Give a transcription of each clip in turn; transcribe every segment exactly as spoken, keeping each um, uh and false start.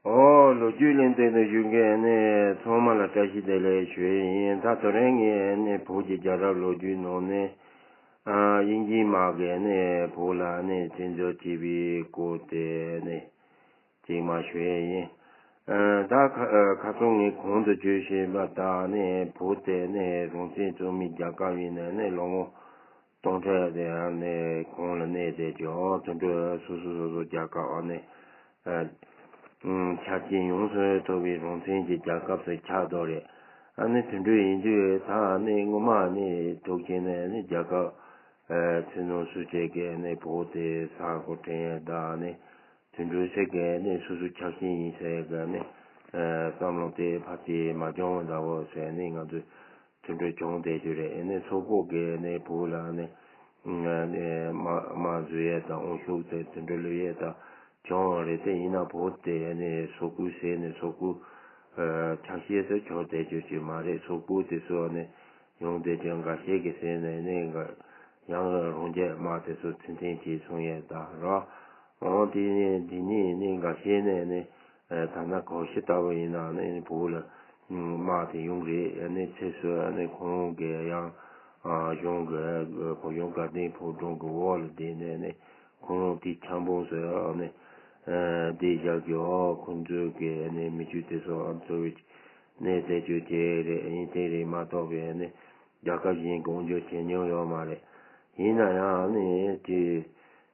ཨོ་ལོ་རྒྱུས་གླེང་སྟེགས་ནས་བཞུགས་མཁན་ནི་ཚང་མ་ལ་བཀྲ་ཤིས་བདེ་ལེགས་ཞུ་ཡི་ཡིན། ད་དེ་རིང་ངས་ནི་བོད་ཀྱི་རྒྱལ་རབས་ལོ་རྒྱུས་ནང་ནས་ཨ་དབྱིན་ཇིའི་དམག་གིས་ནི་བོད་ལ་ནི་བཙན་འཛུལ་བྱས་པའི་སྐོར་དེ་ནི་ཅིག་མར་ཞུ་ཡི་ཡིན། ཨ་ད་ཁ་ཁ་སང་ངས་གོང་དུ་བརྗོད་བཞིན་པ་ལྟར་ནི་བོད་དེ་ནི་རང་བཙན་རྩོད་མེད་རྒྱལ་ཁབ་ཡིན་ནའི་ནི་ལོ་ངོ་སྟོང་ཕྲག་དེ་ཡང་ནས་གོང་ལ་གནས་བསྡད་ཀྱི། ཨོ་དེ་འདྲ་སོ་སོ་སོ་སོ་རྒྱལ་ཁབ་ཨ་ནས་ཨ་ཨུམ་ཆ་རྐྱེན་ཡོངས་སུ་ཐོབ་པའི་རང་བཙན་གྱི་རྒྱལ་ཁབ་སུ་ཆགས་འདུག་རེད། ཨ་ནི་དེ་འདྲ་ཡིན་དུས་ད་ཨ་ནི་སྔོན་མ་ཨ་ནི་ཐུག་ཆེན་ནས་ཨ་ནི་རྒྱལ་ཁབ་ཨ་ཕྱི་ནང་སུ་གཅིག་གིས་ཨ་ནི་བོད་དེ་ས་གོ་དྲན་ཡས་ད་ཨ་ནི་དེ་འདྲ་ཟེར་གི་ཨ་ནི་སོ་སོ་ཆགས་ཞེན་ཡིན་ཟེར་གི་ཨ་ནི་ཨ་བསམ་བློ་དེ་ཕར་དེ་མ་བྱུང་བ་འདྲ་བོ་ཟེར་ཨ་ནི་ང་ཚོས། དེ་འདྲ་བྱུང་བསྡད་རྒྱུ་རེད། ཨ་ནི་སོག་པོ་གིས་ཨ་ནི་བོད་ལ་ཨ་ནི་ཨ་ནི་དམག་དམག་བཟོ་ཡས་དང་དབང་ཤུགས་དེ་དེ་འདྲ་སླེབས་ཡས་དང་བྱུང་བ་རེད། དེ་ཡིན་ན་བོད་དེ་ཨ་ནི་སོག་པོའི་ཟེར་ནས་སོག་པོའི་ཨ་ཆ་ཤས་སུ་གྱུར་བསྡད་རྒྱུ་ཅིག་མ་རེད། སོག་པོ་དེ་ཚོ་ཨ་ནི་ཡོང་བསྡད་རྒྱུ་འགའ་ཤས་ཀྱིས་ཟེར་ནས་ཨ་ནི་འགའ་ཡང་རང་རྒྱལ་དམག་དེ་ཚོ་ཚུལ་མཐུན་བྱས་སོང་ཡས་དང་ར། འོ་དེ་ནས་དེ་ནས་ནི་འགའ་ཤས་ནས་ནི་ཨ་ད་ནི་གོང་ཞུས་ལྟ་བུ་ཡིན་ན་ནི་བོད་ལ་དམག་དེ་ཡོང་རེད། ཨ་ནི་ཕྱིས་སུ་ཨ་ནི་ཁོང་གིས་ཡང་ཨ་གཞུང་གི་བོད་གཞུང་དགའ་ལྡན་ཕོ་བྲང་གི་འོག་ལ་བསྡད་ནས་ནི་ཁོང་དེ་ཆབ་འབངས་སུ་ཨ་ནི་ཨ་བསྡད་བཞག་གི། འོ་ཁོང་ཚོས་གི་ཨ་ནི་མི་རྒྱུ་དེ་ཚོ་ཨ་ཚོ་བའི་གནས་བསྡད་རྒྱུ་དེ་རེད། ཨ་ནི་དེ་རེད་མ་གཏོགས་པའི་ཨ་ནི་རྒྱལ་ཁབ་གཞན་གྱི་དབང་སྒྱུར་བྱེད་མྱོང་ཡོད་མ་རེད། ཡིན་ན་ཡང་ཨ་ནི་དེ་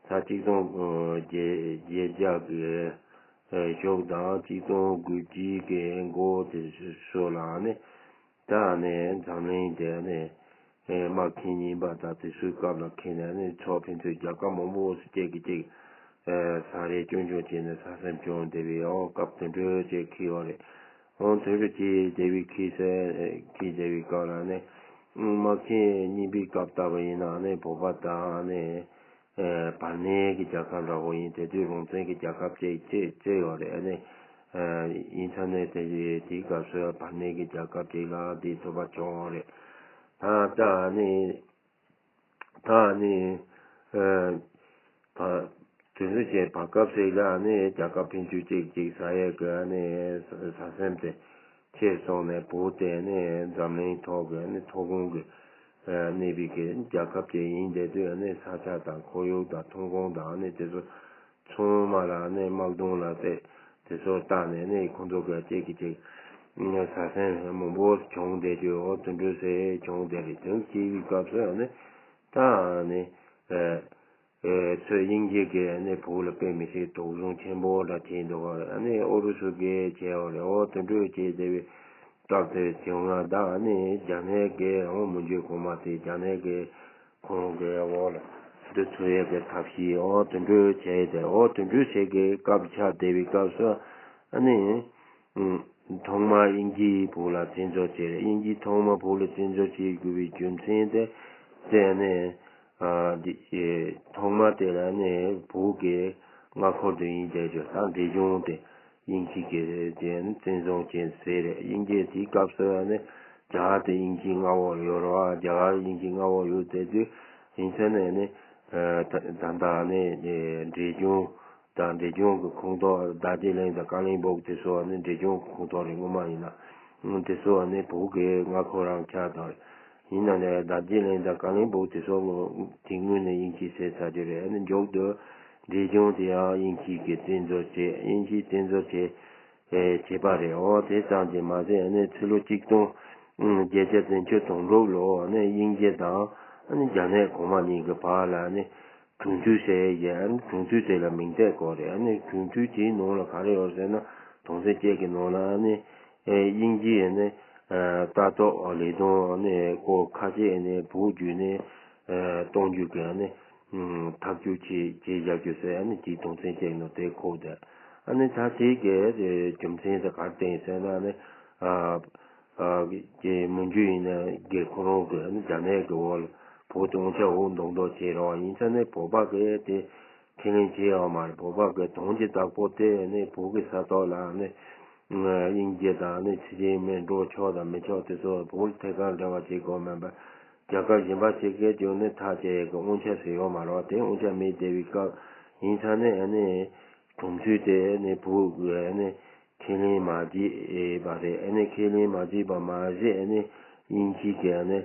ས་གཅིག་སྟོང་བརྒྱད་བརྒྱད་བརྒྱ་གི་ཨ་གཞུག་དང་གཅིག་སྟོང་དགུ་བརྒྱ་གི་འགོ་དེ་སོགས་ལ་ནི་ད་ནི་འཛམ་གླིང་དེ་ནི་ཨ་དམག་ཁྱིམ་གཉིས་པ་དང་དེ་ཚོའི་སྐབས་ལ་ཁེལ་ནས་ནི་ཕྱོགས་ཕན་ཚུན་རྒྱལ་ཁབ་མང་པོ་སུ་གཅིག་གིས་གཅིག་ཨ་ས་རེ་སྐྱོན་བརྗོད་བྱས་ནས་ས་སེམས་བྱུང་བསྡད་པའི་ཨོ་སྐབས་དེ་འདྲ་ཅིག་ཁེལ་ཡོད་རེད། ཨོ་དེ་འདྲ་ཅིག་བསྡད་པའི་ཁེལ་ས་ཁེལ་བསྡད་པའི་སྐབས་ལ་ནི་དམག་ཁྱིམ་གཉིས་པའི་སྐབས་ལྟ་བུ་ཡིན་ན་ནི་བོད་པ་དང་ནི། ཨ་བར་གནས་ཀྱི་རྒྱལ་ཁབ་འདྲ་བོ་ཡིན། དེ་དུས་རང་བཙན་གྱི་རྒྱལ་ཁབ་ཅིག་བཙལ་བཙལ་ཡོད་རེད། ཨ་ནི་ཨ་ཡིན་ཙང་ནས་དེ་དེའི་སྐབས་སུ་བར་གནས་ཀྱི་རྒྱལ་ཁབ་ཅིག་ལ་དེ་ཐོབ་པ་བྱུང་བ་རེད། ད་ལྟ་ནི་ད་ནི་ཨ་བ་དུས་ཚོད་ཅིག་བར་སྐབས་ཤིག་ལ་ནི་རྒྱལ་ཁབ་ཕན་ཚུན་གཅིག་གཅིག་ཟ་ཡས་ཀྱི་ནི་ཟ་སེམས་དེ། ཆེར་སོང་ནས་བོད་དེ་ནི་འཛམ་གླིང་ཐོག་གི་ནི་མཐོ་གོང་གི་ཨ་གནས་པའི་གི་རྒྱལ་ཁབ་ཅིག་ཡིན། དེ་དུས་ནི་ས་ཆ་དང་ཁོར་ཡུག་དང་ཐོན་ཁུངས་དང་ནི་དེ་ཚོ་ཚང་མ་ལ་ནི་དམག་དོན་ལ་དེ་དེ་ཚོ་བལྟས་ནས་ནི་ཁོང་ཚོ་གི་གཅིག་གིས་གཅིག་ནི་ཟ་སེམས་མང་པོ་བྱུང་བསྡད་རྒྱུ། འོ་དེ་འདྲ་ཟེར་བྱུང་བསྡད་རེད། དེ་སྐྱེས་པའི་སྐབས་སུ་ནི་ད་ནི་ཨ། ཨེ་ཚོས་དབྱིན་ཇི་གིས་ནི་བོད་ལ་དཔེ་མི་སྲིད་དོགས་ཟོན་ཆེན་པོ་འདྲ་བྱས་འདུག་ཨ་ནི་ཨུ་རུ་སུ་གིས་བྱས་པ་རེད། འོ་དེ་འདྲ་བྱས་བསྡད་པའི་སྐབས་དེར་བྱུང་ང་། ད་ཨ་ནི་རྒྱ་ནག་གིས་འོ་མི་འཇུག་གོང་མ་དེ་རྒྱ་ནག་གིས་ཁོང་གི་འོག་ལ་འདི་ཚོ་ཡས་ཀྱི་ཐབས་ཤེས་འོ་དེ་འདྲ་བྱས་ཏེ། འོ་དེ་འདྲ་བྱས་ཀྱི་སྐབས་ཆགས་བསྡད་པའི་སྐབས་སུ་ཨ་ནི། ཨུམ། ཐོག་མར་དབྱིན་ཇིས་བོད་ལ་བཙན་འཛུལ་བྱས་རེད། དབྱིན་ཇིས་ཐོག་མར་བོད་ལ་བཙན་འཛུལ་བྱེད་དགོས་པའི་རྒྱུ་མཚན་དེ་དེ་ནི་ཨ་འདི་ཨེ་ཐོག་མར་དེ་ལ་ནི་བོད་ཀྱི་མངའ་ཁུལ་དུ་ཡིན་བསྡད་རྒྱུ་ད་འབྲས་ལྗོངས་དེ་དབྱིན་ཇི་གིས་དེ་ནི་བཙན་བཟུང་བྱས་ཟེར་རེད། དབྱིན་ཇིས་དེའི་སྐབས་སུ་ནི་རྒྱ་གར་དེ་དབྱིན་ཇིའི་མངའ་འོག་ལ་ཡོད་རེད་བ། རྒྱ་གར་དབྱིན་ཇིའི་མངའ་འོག་ཡོད་བསྡད་དུས་ཡིན་ཙང་ནས་ནི་ཨ་ད་ད་ལྟ་ནི་ཨེ་འབྲས་ལྗོངས། དང་འབྲས་ལྗོངས་ཀྱི་ཁོངས་གཏོགས་རྡོ་རྗེ་གླིང་དང་ཀ་ལིང་སྦུག་དེ་ཚོ་ནི་འབྲས་ལྗོངས་ཀྱི་ཁོངས་གཏོགས་རེད། སྔོན་མ་ཡིན་ན། དེ་ཚོ་ནི་བོད་ཀྱི་མངའ་ཁོངས་རང་ཆགས་དང་རེད། ཡིན་ན་ནི་རྡོ་རྗེ་གླིང་དང་ཀ་ལིང་སྦུག་དེ་ཚོ་དེ་སྔོན་ནས་དབྱིན་ཇིས་བཟས་ཚར་རྒྱུ་རེད། ནི་མཇུག་ཏུ་འབྲས་ལྗོངས་དེ་ཡང་དབྱིན་ཇི་གིས་བཙན་འཛུལ་བྱས། དབྱིན་ཇིས་བཙན་འཛུལ་བྱས་བྱས་པ་རེད། འོ་དེ་ཙམ་གྱིས་མ་ཟད་ནི་ཕྱི་ལོ་གཅིག་སྟོང་བརྒྱད་བརྒྱ་བདུན་ཅུ་དོན་དྲུག་ལོ་ནི་དབྱིན་ཇི་དང་ནི་རྒྱ་ནག་གོང་མ་གཉིས་ཀྱི་བར་ལ་ནི། གྲོས་མཐུན་ཟེར་ཡས་ཀྱི་ཨ་ནི་གྲོས་མཐུན་དེ་ལ་མིང་བཏགས་དགོས་རེད། ཨ་ནི་གྲོས་མཐུན་དེའི་ནང་ལ་ག་རེ་ཡོད་ཟེར་ན་དོན་ཚན་བཅུ་གི་ནང་ལ་ཨ་ནི་ཨེ་དབྱིན་ཇིས་ཨ་ནི་ཨ་ལྟ་རྟོག་ལས་དོན་ཨ་ནི་སྐོར་ཁ་ཤས་ཨ་ནི་བོད་བརྒྱུད་ནས་ཨ་གཏོང་རྒྱུ་གི་ཨ་ནི་ཨུམ་ཐག་གཅོད་བྱས་བྱས་བཞག་རྒྱུ་ཟེར་ཨ་ནི་དེའི་དོན་ཚན་བཅུ་གི་ནང་དེ་འཁོད་དེ། ཨ་ནི་ད་དེ་གི་རྒྱུ་མཚན་དེ་ག་རེ་བསྟན་ཟེར་ན་ཨ་ནི་ཨ། ཨ་གི་མི་རྒྱུ་ཡིན་ན་གི་ཁོ་རང་གི་ཨ་ནི་རྒྱ་ནག་གི་འོག་ལ་བོད་དེ་དབང་ཆ་འོག་འདོན་འདོན་བྱས་རེད་བ། ཡིན་ཙང་ནས་བོད་པ་གི་དེ་ཁས་ལེན་བྱས་ཡོད་མ་རེད། བོད་པ་གི་དོན་གྱི་བདག་པོ་དེ་ནི་བོད་ཀྱི་ས་ཐོག་ལ་ནི་དབྱིན་ཇི་དང་ནི་ཕྱི་རྒྱལ་མི་འགྲོ་ཆོག་དང་མི་ཆོག་དེ་ཚོ་བོད་ཐད་ཀར་འབྲེལ་བ་བྱེད་དགོས་མིན་པ། རྒྱལ་ཁབ་གཞན་པ་ཞིག་གིས་བརྒྱུད་ནས་ཐག་བཅད་ཡས་ཀྱི་དབང་ཆ་ཟེར་ཡོད་མ་རེད་བ། དེ་དབང་ཆ་མེད་བསྡད་པའི་སྐབས་ཡིན་ཙང་ནས་ཨ་ནི། གྲོས་མཐུན་དེ་ནི་བོད་ཀྱི་ནི་ ཁས་ལེན་མ་བྱས་པ་རེད། ཨ་ནི་ཁས་ལེན་མ་བྱས་པ་མ་ཟད་ཨ་ནི་དབྱིན་ཇི་གི་ཨ་ནི་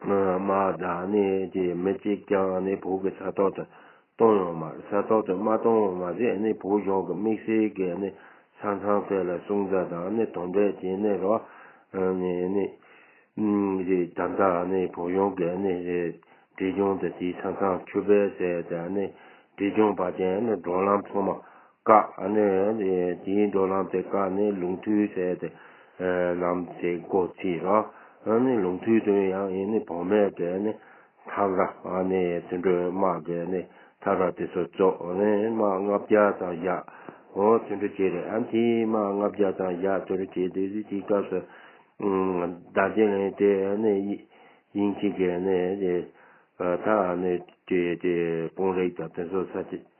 དམག་དང་ཨ་ནི་ཅེས་མི་གཅིག་ཀྱང་ཨ་ནི་བོད་ཀྱི་ས་ཐོག་ཏུ་གཏོང་ཡོང་མ་རེད། ས་ཐོག་ཏུ་མ་གཏོང་བ་མ་ཟད་ཨ་ནི་བོད་གཞུང་གི་དམིགས་བསལ་གྱི་ཨ་ནི་ས་མཚམས་ཁག་ལ་སྲུང་བརྩི་དང་ཨ་ནི་དོ་འགྲན་བྱས་ནས་རོགས་ཨ་ནི་ཨ་ནི་ཨུམ། རེད། ད་ལྟ་ནི་བོད་གཞུང་གི་ནི་རེད། འབྲས་ལྗོངས་དང་དེའི་ས་མཚམས་ཆུ་བེད་ཟེར་དེ་ནི་འབྲས་ལྗོངས་བར་གྱི་ནི་འགྲོ་ལམ་ཚང་མ་བཀག་ནི་རེད། དེའི་འགྲོ་ལམ་དེ་བཀག་ནི་ལུང་མཐུད་ཟེར་དེ་ལམ་དེ་སྒོ་ཕྱེ་རོགས། ནི་ལུང་མཐུད་དུ་ཡང་ཡིན་ནི་བུད་མེད་དེ་ནི་འཐབ་ར་ནི་དུད་འགྲོའི་དམག་གི་ནི་འཐབ་ར་དེ་ཚོ་བཙུགས་ནི་དམག་ལྔ་བརྒྱ་ཙམ་བཞག་འོ་དུད་འགྲོ་བྱས་རེད། ཨ་དེའི་དམག་ལྔ་བརྒྱ་ཙམ་བཞག་དུད་འགྲོ་བྱས་དེ་དེའི་སྐབས་སུ། ཨུམ། ཟླ་བརྒྱད་ལན་དེ་ནི་དབྱིན་ཇི་གི་ནི་དེ་ད་ནི་དེ་དེ་དཔོན་རིགས་དང་དེ་ཚོ་ས་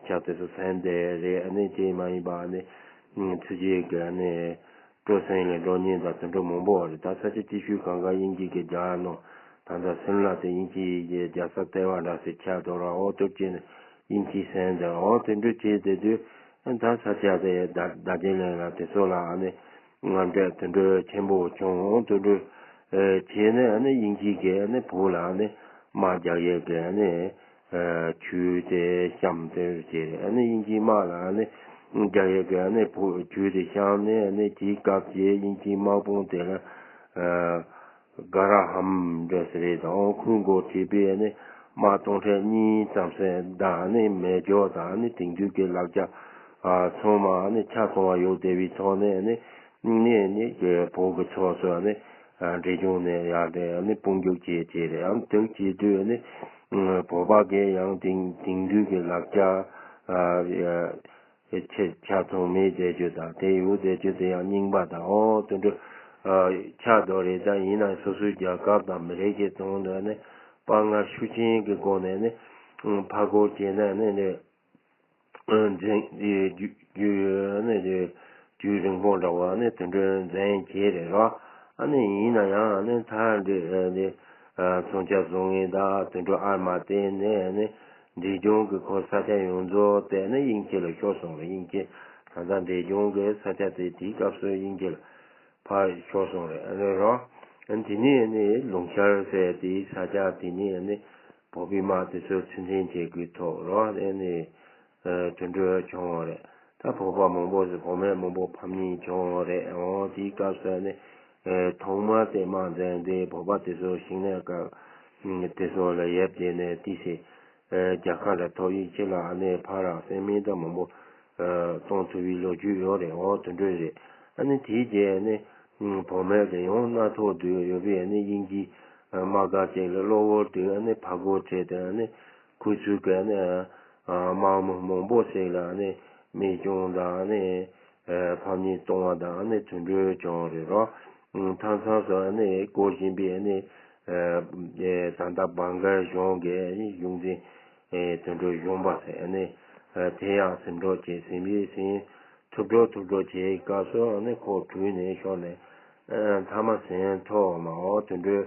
ཆ་དེ་ཚོ་ཟན་དེ་རེད། ཨ་ནི་དེ་མ་ཡིན་པ་ནི་ཚི་ཆེ་གི་ནི་སྤྲོ་སེང་ལས་འགྲོ་ཉེན་དང་དེ་འདྲ་མང་པོ་རེད། ད་ས་ཆ་ཅི་ཤོས་གང་ག་དབྱིན་ཇི་གི་རྒྱ་ནོ། ད་ལྟ་སིམ་ལ་དེ་དབྱིན་ཇི་གི་རྒྱལ་ས་ལྟེ་བ་འདྲ་སེ་ཆགས་འདུག་ར། འོ་དེ་བྱས་ནས་དབྱིན་ཇི་ཟན་དེ་འོ་དེ་འདྲ་བྱས་དེ་དུས། ད་ས་ཆ་དེ་ཟླ་ཟླ་བརྒྱད་ལན་ལ་དེ་ཚོ་ལ་ནི་དངངས་སྐྲག་དེ་འདྲ་ཆེན་པོ་བྱུང་། དེ་འདྲ་བྱས་ནས་ནི་དབྱིན་ཇི་གིས་ནི་བོད་ལ་ནི་དམག་རྒྱག་ཡས་ཀྱི་ནི་ཇུས་དེ་བཤམས་ཏེ་བྱས་ནི་དབྱིན་ཇིའི་དམག་ལ་ནི་རྒྱག་ཡས་ཀྱི་ནི་བོད་ཇུས་དེ་བཤམས་ནས་ནི་དེའི་སྐབས་ཀྱི་དབྱིན་ཇིའི་དམག་དཔུང་དེ་ལ། གྷ་ར་ཧམ་འདྲ་ཟེར་རེད། དང་ཁོའི་འགོ་ཁྲིད་པས་ནི་དམག་སྟོང་ཕྲག་གཉིས་ཙམ་ཟེར་དང་ནི་མེ་སྒྱོགས་དང་ནི་དེང་དུས་ཀྱི་ལག་ཆ་ཚང་མ་ནི་ཆ་ཚང་བ་ཡོད་བསྡད་པའི་ཐོག་ནས་ནི་ནི་ནི་བོད་ཀྱི་ཕྱོགས་སུ་ནི་འབྲས་ལྗོངས་ནས་ཡར་དེ་ནི་དཔུང་འཇུག་བྱས་བྱས་རེད། ཡང་དེ་བྱེད་དུས་ནི་བོད་པ་གིས་ཡང་དེང་དེང་དུས་ཀྱི་ལག་ཆ། ཆེ་ཆ་ཚང་མེད་བསྡད་རྒྱུ་དང་དེ་ཡོད་བསྡད་རྒྱུ་དེ་ཡང་རྙིང་པ་དང་འོ་དེ་འདྲ་ཆགས་འདུག་རེད། ད་ཡིན་ན་སོ་སོའི་རྒྱལ་ཁབ་དང་མི་རིགས་ཀྱི་དོན་དུ་ནི་དཔའ་ངར་ཤུགས་ཆེན་གྱི་སྒོ་ནས་ནི་ཕར་རྒོལ་བྱས་ནས་ནི་ནི་འཛིང་རྒྱུ་རྒྱུ་ནི་རྒྱུ་རིང་པོ་འདྲ་བ་ནི་དེ་འདྲ་འཛིང་བྱས་རེད་རོ། ཨ་ནི་ཡིན་ན་ཡང་ནི་མཐའ་འདི་ནི་མཚོན་ཆ་བཟོ་མཁན་དང་དེ་འདྲ་ཨར་མ་བསྟན་ནས་ནི། འབྲས་ལྗོངས་ཀྱི་ཁོ་ས་ཆ་ཡོངས་རྫོགས་དེ་ནི་དབྱིན་ཇི་ལ་ཤོར་སོང་རེད། དབྱིན་ཇི་ད་ལྟ་འབྲས་ལྗོངས་ཀྱི་ས་ཆ་དེ་དེའི་སྐབས་སུ་དབྱིན་ཇི་ལ་ཕར་ཤོར་སོང་རེད། ཨ་ནི་རོ། དེ་ནས་ནི་ལུང་ཤར་ཟེར་དེའི་ས་ཆ་དེ་ནས་ནི་བོད་པའི་དམག་དེ་ཚོ་ཚུར་འཛིན་བྱེད་དགོས་ཐོག་རོ། དེ་ནི་དུད་འགྲོ་བྱུང་བ་རེད། ད་བོད་པ་མང་པོ་ཞིག་བུད་མེད་མང་པོ་ཕམ་ཉེས་བྱུང་བ་རེད། འོ་དེའི་སྐབས་སུ་ནི་ཐོག་མར་དེ་དམག་འཛིང་དེ་བོད་པ་དེ་ཚོ་ཞིང་ལས་སྐབས་དེ་ཚོ་ལ་ཡབ་བྱས་ནས་ཏི་སེ། རྒྱལ་ཁ་ར་ཐོབ་ཡིན་ཕྱི་ལ་ཨ་ནེ་ཕ་ར་སེ་མིང་ད་མང་པོ་གཏོང་ཐུབ་པའི་ལོ་རྒྱུས་ཡོད་རེད། འོ་དེ་འདྲ་རེད། ཨ་ནེ་དེའི་རྗེས་ཨ་ནེ་བུད་མེད་ཀྱི་ཡང་སྣ་ཐོག་ཏུ་ཡོད་པའི་ཨ་ནེ་དབྱིན་ཇིའི་དམག་སྒར་ཅིག་ལ་གློ་བུར་དུ་ཨ་ནེ་ཕར་རྒོལ་བྱས་ཏེ་ཨ་ནེ་ཁོ་ཚོའི་གི་ཨ་ནེ་དམག་མི་མང་པོ་ཞིག་ལ་ཨ་ནེ་རྨས་སྐྱོན་དང་ཨ་ནེ་ཕམ་ཉེས་གཏོང་བ་དང་ཨ་ནེ་དེ་འདྲ་བྱུང་རེད་རོ། མཐའ་མཚམས་སུ་ཨ་ནེ་བསྐོར་བཞིན་པའི་ཨ་ནེ་ད་ལྟ་བྷང་གལ་གཞུང་གི་གཞུང་འཛིན་དོན་གྲུབ་གཞོན་པ་ཟེར་ནས་དེ་ཡང་ཟིན་འགྲོ་བྱས་ཟིན་པས་ཟིན་ཐུབ་འགྲོ་ཐུབ་འགྲོ་བྱས་སྐབས་སུ་ཨ་ནེ་ཁོ་བྲོས་ནས་ཤོར་ནས་མཐའ་མ་ཟིན་ཐོག་མ་འོ་དོན་གྲུབ་